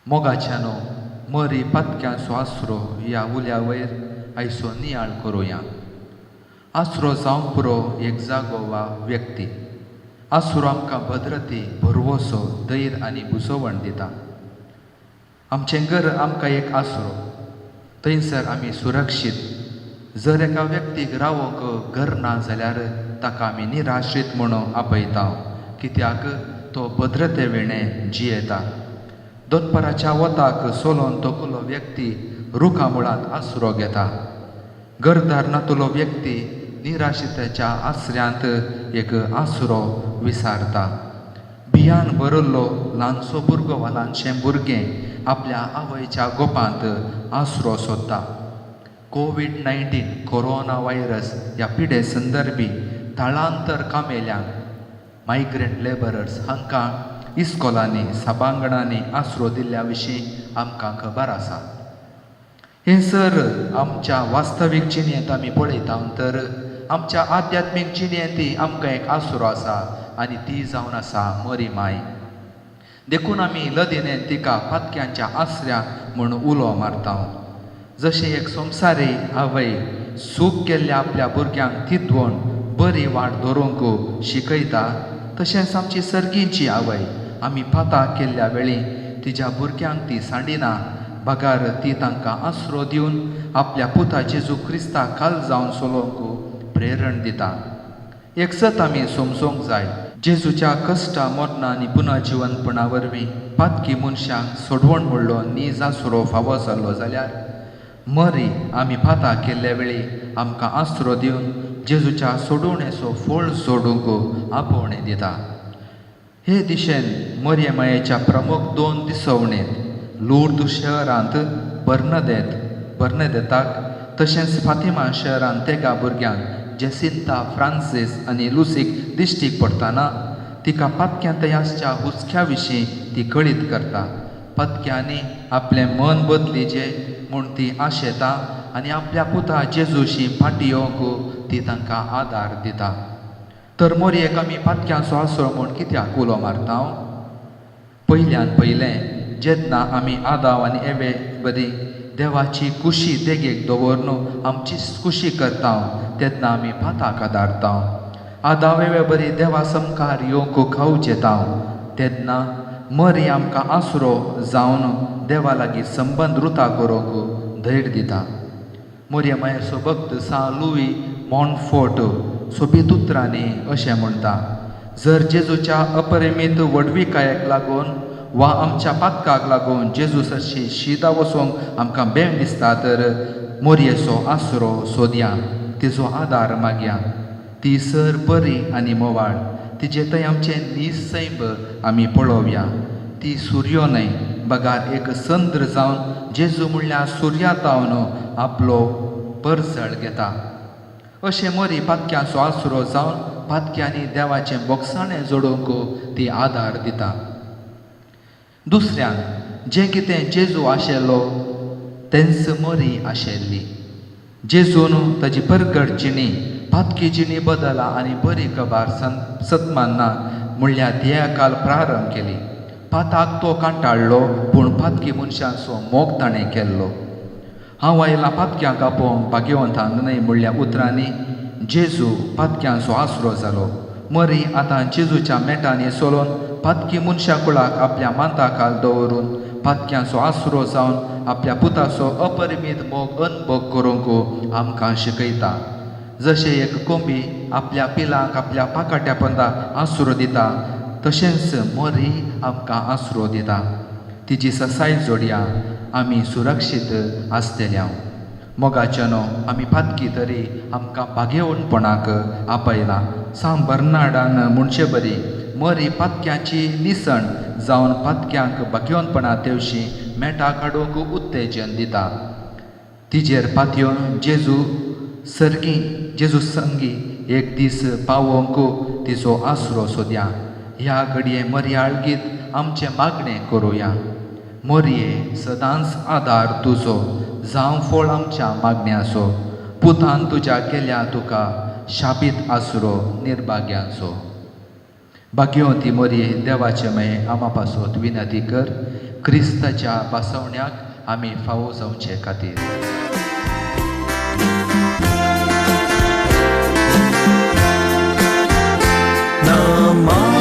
मोगाच्यानो, मरी पातक्यांचो आसरो ह्या उल्या वयर आयचो नियाळ करुया. आसरो जावंक पुरो एक जागो वा व्यक्ती. आसरो आमकां भद्रती, भरवसो, धैर्य आनी बुजवण दिता. आमचें घर आमकां एक आसरो, थंयसर आमी सुरक्षीत. जर एका व्यक्तीक रावंक घर ना जाल्यार ताका आमी निराश्रीत म्हणून आपयता, कित्याक तो भद्रते विणें जियेता. दनपाराच्या वताक सोलोन तकलो व्यक्ती रुखा मुळांत आसरो घेता. घरदार नातलो व्यक्ती निराशिताच्या आसऱ्यांत एक आसरो विसारता. भियान भरिल्लो ल्हानसो भुरगो वा ल्हानशें भुरगें आपल्या आवयच्या गोपांत आसरो सोदता. कोवीड-19 कोरोना व्हायरस ह्या पिडे संदर्भी थळांतर कामेल्यांक, मायग्रंट लेबरर्स, हांकां इस्कोलांनी, सभांगणांनी आसरो दिल्ल्या विशीं आमकां खबर आसा. हें सर आमच्या वास्तवीक जिणेंत आमी पळयता, तर आमच्या आध्यात्मीक जिणेंत आमकां एक आसरो आसा आनी ती जावन आसा मरी माय. देखून आमी लदीनेन तिका पातक्यांच्या आसऱ्या म्हूण उलो मारता. जशें एक संवसारी आवय सूख केल्ल्या आपल्या भुरग्यांक तितवण बरी वाट दवरूंक शिकयता, तशेंच आमची सर्गींची आवय आमी पाता केल्ल्या वेळी तिज्या भुरग्यांक ती सांडिना, बगार ती तांकां आसरो दिवन आपल्या पुता जेजू क्रिस्ता खाल जावन चलोवंक प्रेरण दिता. एक सत आमी समजोंक जाय, जेजूच्या कश्टा, मरणां आनी पुनर्जिवनपणा वरवीं पातकी मनशांक सोडवण म्हणलो नीज आसरो फावो जाल्लो जाल्यार मरी आमी पाता केल्ल्या वेळी आमकां आसरो दिवन जेजूच्या सोडवणेचो फळ सोडूंक आपोवणें दिता. हे दिशेन मरये मायेच्या प्रमुख दोन दिसवणेंत लुर्द शहरांत बर्नदेताक तशेंच फातिमा शहरांत तेगा भुरग्यांक जेसिंता, फ्रांसीस आनी लुसीक दिश्टीक पडटना तिका पातक्यांत आसच्या हुस्क्या विशीं ती कळीत करता. पातक्यांनी आपलें मन बदलीचें म्हूण ती आशेता आनी आपल्या पुता जेजूशी फाटी येवंक ती तांकां आदार दिता. तर मोरयेक आमी पातक्यांचो आसरो म्हूण कित्याक उलो मारता? पयल्यान पयलें, जेन्ना आमी आदाव आनी एवे बरी देवाची कुशी देगेक दवरन आमची कुशी करता, तेन्ना आमी पाताक आदारता. आदाव एवे बरी देवा समकार येवंक खावचेता, तेन्ना मरी आमकां आसरो जावन देवा लागीं संबंद रुता करूंक धैर्य दिता. मोरये मायेचो भक्त सा लुई मॉनफोर्ट सोबीत उतरांनी अशें म्हणटा, जर जेजूच्या अपरिमीत व्हडविकायेक लागून वा आमच्या पातकाक लागून जेजू सरशी शिदा वचूंक आमकां बेम दिसता, तर मोरयेचो आसरो सोदया, तिजो आदार मागया. ती सर बरी आनी मोवाळ, तिजे थंय आमचें नीज सैंब आमी पळोवया. ती सुर्यो न्हय, बगार एक संद्र जावन जेजू म्हणल्यार सुर्या तावन आपलो परजळ घेता. अशें मरी पातक्यांचो आसरो जावन पातक्यांनी देवाचें बोगसाणें जोडूंक ती आदार दिता. दुसऱ्यान, जें कितें जेजू आशिल्लो तेंच मरी आशिल्ली. जेजून ताजी परगट जिणी पातकी जिणी बदला आनी बरी कबार सतमान्ना म्हणल्यार ध्येयाकाल प्रारंभ केली. पाताक तो कांटाळ्ळो, पूण पातकी मनशांचो मोग ताणें केल्लो. हांव आयलां पातक्यांक आपोवंक, भाग्यवंतांक न्हय म्हणल्या उतरांनी जेजू पातक्यांचो आसरो जालो. मरी आतां जेजूच्या मेटांनी चलोवन पातकी मनशा कुळाक आपल्या मांता खाल दवरून पातक्यांचो आसरो जावन आपल्या पुताचो अपरिमीत मोग अनभोग करूंक आमकां शिकयता. जशें एक कोंबी आपल्या पिलांक आपल्या पाकाट्या पंदा आसरो दिता, तशेंच मरी आमकां आसरो दिता. तिजी ससाय जोडया, आमी सुरक्षीत आसतल्या. मोगाच्यानो, आमी पातकी तरी आमकां भागेवणपणाक आपयलां. सांत बर्नाडान म्हणचे बरी, मरी पातक्यांची निसण जावन पातक्यांक भाग्योनपणा तेवशी मेटा काडूंक उत्तेजन दिता. तिजेर पातयेवन जेजू सर्गी जेजू संगी एक दीस पावोवंक तिचो आसरो सोदया. ह्या घडये मरयाळ गीत आमचें मागणें करुया. मोरये, सदांच आदार तुजो जावं फळ आमच्या मागण्याचो. पुतान तुज्या केल्या तुका शाबीत आसरो निर्भाग्यांचो. भाग्यवंती मोरये, देवाचे माये, आमा पासत विनंती कर. क्रिस्ताच्या बसवण्याक आमी फावो जावचे खातीर. ना.